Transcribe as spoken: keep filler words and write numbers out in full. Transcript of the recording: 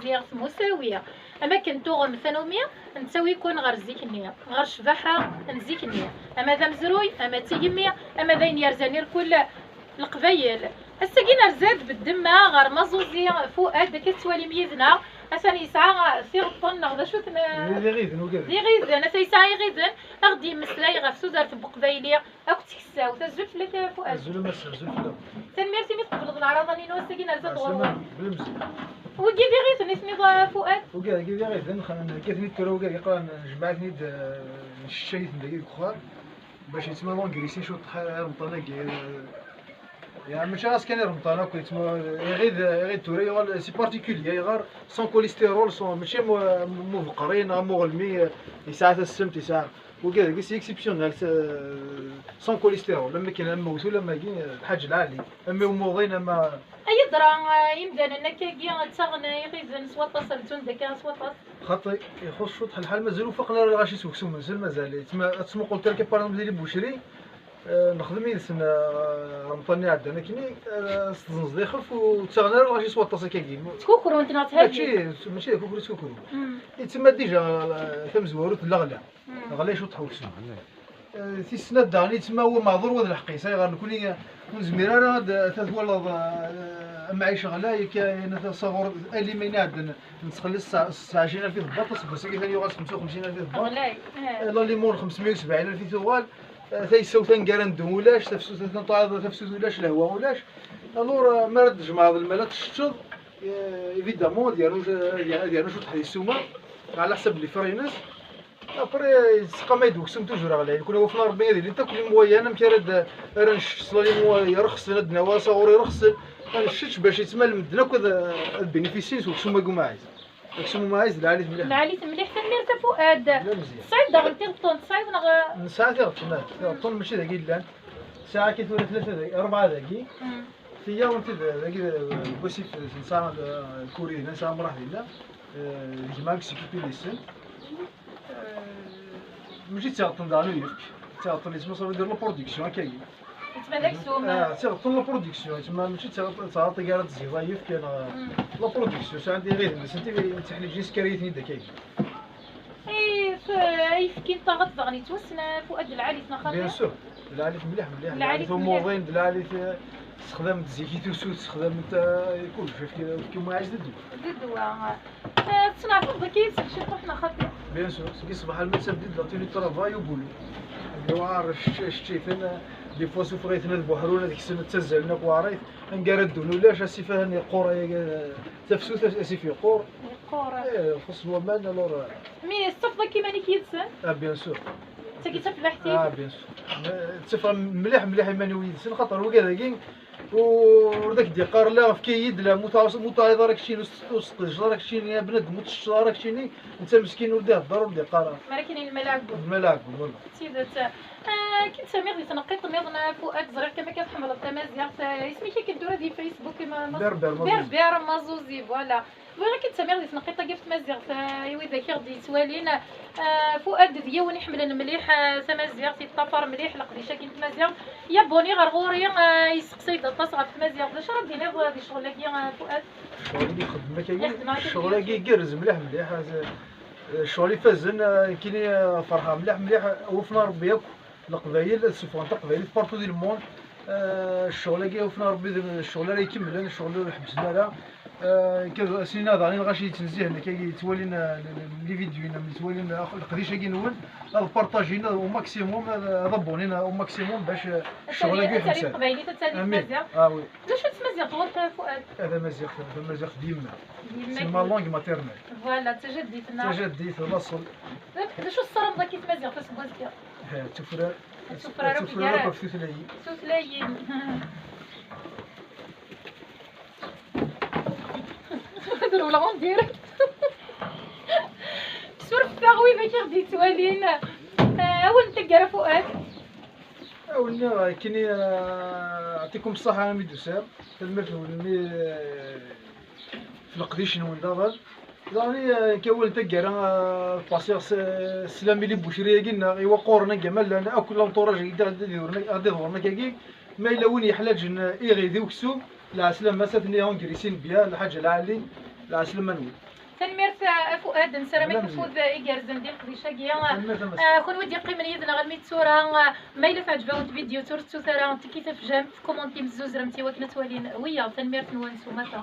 Ziɣ tmusawi. Am akken tuɣem tanumi, nettawi-ken ɣer zik-nni, ɣer ccbaḥa n zik-nni. Ama d amezruy, ama d tigemmi, ama d ayen yerzan irkul Leqbayel. Ass-agi nerza-d beddemma ɣer Maẓuzi Fuad, akka tettwalim yid-neɣ. Atan yesɛa tiɣeṭṭen neɣ d acu-ten? D iɣiden, ugad. D iɣiden, ata yesɛa iɣiden. Ad ɣ-d-yemmeslay ɣef tudert n Uqbayli akked tkeksawt. Azul fell-ak a Fuad. Azul a Massa, azul fell-am. Tanemmirt imi tqebleḍ leɛraḍa-nni n wass-agi nerza-d ɣur-wen. Ɛeslama, bla mzeyya. Wigi d iɣiden i tenniḍ a Fuad? Ugad-agi d iɣiden, xan-, nekka-ten-id tura ugad, iqran, nejmeɛ-iten-id, eh, nečča-iten dagi deg uxxam. Bac yettma d angrisin cwiṭ ḥa-, iremeṭṭan-agi, eh, ya, mačči ɣas kan iremeṭṭan akk, yettma, iɣid, iɣid tura yuɣal, c'est particulier, ayɣer sans cholestérol, sans, mačči am, am ubeqri neɣ am uɣelmi, eh, yesɛa tassemt, yesɛa, wagi, dagi c'est exceptionnel, c'est, euh, sans cholestérol, am akken am uwtul, am wagi, eh, lḥaǧ lɛali, am umuḍin, am. Ay yeḍra, eh, imdanen akkagi ttaɣen iɣiden s waṭas, rezzun-d akka s waṭas? Xaṭi, ixuṣ cwiṭ lḥal, mazal ur faqen ara lɣaci s uksum-nsen, mazal. Yettma-, ad tmuqel tirka, par exemple, di les boucheries, eh, nexdem yid-sen, eh, remṭan iɛeddan akkenni, eh, s tzenẓ d ixef, ur ttaɣen ara lɣaci s waṭas akkagi. Ttkukrunt neɣ tthajjint? Mačči, mačči d akukru ttkukru. Mm. Yettma déjà, eh, tamezwarut n leɣla. Mm. Ɣlay cwiṭ uksum. Eh, tis snat daɣen yettma wa meɛḍur wa d lḥeqq-is, ayɣer nekni, eh, ur nezmir ara ad, ad twalaḍ, eh, amɛic ɣlay, akka, asaɣur, alim ayen iɛeddan, nettxelliṣ tesɛa-, tesɛa ɛecrin alef i tebbaṭ, aseggas-agi atan yuɣal s xemsa u xemsin alef i tebbaṭ. Ɣlay, eh. Eh, l'alimon xemsmeyya u sebɛin alef i tuɣal, eh, tayessawt taneggarant d ulac, tafsut atan taɛiḍ, tafsut ulac, lehwa ulac. Alors, eh, mi ara d-tjemɛeḍ lmal ad teččeḍ, eh, évidemment, ad yernu, ad yernu cwiṭ di ssuma, ɛla ḥsab les frais-ines. Après, yettqamay-d uksum toujours ɣlay. Nekni wafna Rebbi ad ilint akk les moyens, amek ara d-, ara nečč s l'alimon irexsen, ad d-nawi asaɣur irexsen, ad nečč bac yettmal medden akk ad, ad bénéficien s uksum-agi umaɛiz. Aksum umaɛiz d lɛali-t mliḥ. Lɛali-t mliḥ, tanemmirt a Fuad. La mzeyya. Tesɛiḍ daɣen tiɣeṭṭen, tesɛiḍ neɣ? Nesɛa tiɣeṭṭen, tiɣeṭṭen mačči dagi i llant. Tesɛa akka tura tlata dagi, rebɛa dagi. Mm. Tiyaḍ n tid-, dagi, deg wasif, nesɛa, eh, lkuri dinna, nesɛa amraḥ dinna, eh, d gma Aksikupi Lissen. Eh, mačči d tiɣeṭṭen daɣen uyefk, d tiɣeṭṭen yettma ça veut dire la production, akkagi. Yettma d aksum. Ah, d tiɣeṭṭen la production, yettma mačči d tiɣeṭṭen, d tiɣeṭṭen ara tezhiḍ ayefk, neɣ la production, sɛan iɣiden-nsen, tibi-, tteḥniǧin skariyiten-id akkagi. Eh, f-, ayefki n taɣaṭ daɣen yettwassen, Fuad, d lɛali-t neɣ xaṭi? Bien sûr, d lɛali-t mliḥ, mliḥ, d lɛali-t mliḥ. Umuḍin, d lɛali-t, eh, ssexdament zik i tusut, ssexdament, eh, kullec, ayefki, ayefki umaɛiz d ddwa. D ddwa. Eh, tettneɛfeḍ dagi yid-sen ciṭuḥ neɣ xaṭi? Bien sûr, seg ṣṣbeḥ almi d tabdit d la tenue de travail au boulot. Ad yuɛer ccit-, ccit-iten, eh, des fois suffeɣ-iten ad buḥrun, ad ksen, ad ttazzalen akk weɛrit. Anga ara ddun ulac, asif atan yeqqur, eh, tafsut, as-, asif yeqqur. Yeqqur. Eh, xus waman, alors, eh. Mi tettafeḍ akk iman-ik yid-sen? Ah, bien sûr. D tagi d tafellaḥt-ik? Ah, bien sûr. Ma, ttafeɣ mliḥ, mliḥ iman-iw yid-sen, xaṭer wigad-agi ur d ak-d-yeqqar la, efk-iyi-d la, mu taɛuṣ-, mu taɛiḍ ara keččini, ur s-, ur sqedceḍ ara keččini, a bnadem, ur teččeḍ ara keččini, netta meskin ur d-ihedder, ur d-yeqqar ara. Mara kan lmal aɛeggun. Lmal aɛeggun, wala. D tidet. Ah, akken samiɣ di tneqqiṭ nniḍen, a Fuad, ẓriɣ kan akka tḥemmleḍ tamaziɣt. Ah, isem-ik akken tura di Facebook, ma, ma, Berber Mazuzi. Berber Mazuzi, voilà. Bɣiɣ ad k-id-samiɣ di tneqqiṭ-agi ɣef tmaziɣt, ah, i widak i ɣ-d-yettwalin. Ah, Fuad d yiwen iḥemmlen mliḥ, ah, tamaziɣt, yeṭṭafar mliḥ leqdic-agi n tmaziɣt. Yabuni ɣer ɣur-i, ah, yesteqsay-d aṭas ɣef tmaziɣt. D acu ara d-tiniḍ, ah, di ccɣel-agi, ah, Fuad? Ccɣel i ixeddem akka-agi, ccɣel-agi igerrez mliḥ mliḥ. Ah, ccɣel ifazen, ah, nekkini, ah, ferḥeɣ mliḥ mliḥ. Wufna Rebbi akk Leqbayel ad suffɣen taqbaylit partout di le monde. Eh, ccɣel-agi, awfen Rebbi, d ccɣel ara ikemmlen, ccɣel ur ḥebbsen ara. Eh, kan sina daɣen lɣaci yettnezzihen, akkagi yettwalin, eh, les vidéos-inem, yettwalin, eh, leqdic-agi-nwen, ad partagen au maximum, ad, ad abonnin au maximum bac, eh, ccɣel-agi ad tali teqbaylit, ad tali tmaziɣt. Ah oui. D acu n tmaziɣt ɣur-k a Fuad? Ah, tamaziɣt, tamaziɣt d yemma. D yemma. C'est ma langue maternelle. Voilà, d tajaddit-nneɣ. Tajaddit, laṣel. D acu tessarameḍ akka i tmaziɣt aseggas-agi? Eh, d tufrar. Tufrar akk gar tutlayin. Tutlayin. Ad rewleɣ en direct. Surfet-aɣ widak i ɣ-d-yettwalin. Eh, awal n taggara, Fuad. Awal-nni, eh, kini, eh, ɛṭikum ṣṣaḥa a mi d-tusam. Tanemmirt-nwen, eh, f leqdic-nwen daɣen. Daɣen, eh, kawal n taggara, eh, pasiɣ s, s Slamili Bucri-agi-nneɣ, i waqquren anga ma llan akk l'entourage-agi ad d-iḍuren, ad d-iḍuren akkagi. Ma yella win yeḥlaǧen, eh, iɣid i uksum, lɛeslama-s, atni Ungrisin Bya, lḥaǧa lɛali, lɛeslama-nwen. Tanemmirt a Fuad, nessaram-ak afud igerrzen di leqdic-agi. Kunwi d-yeqqimen yid-neɣ almi d tura, ma yella teɛǧeb-awen tvidyut, ur tettut ara tiki tafjamt, tkumuntim, tzuzremt i wakken ad twalin wiyaḍ. Tanemmirt-nwen s umata.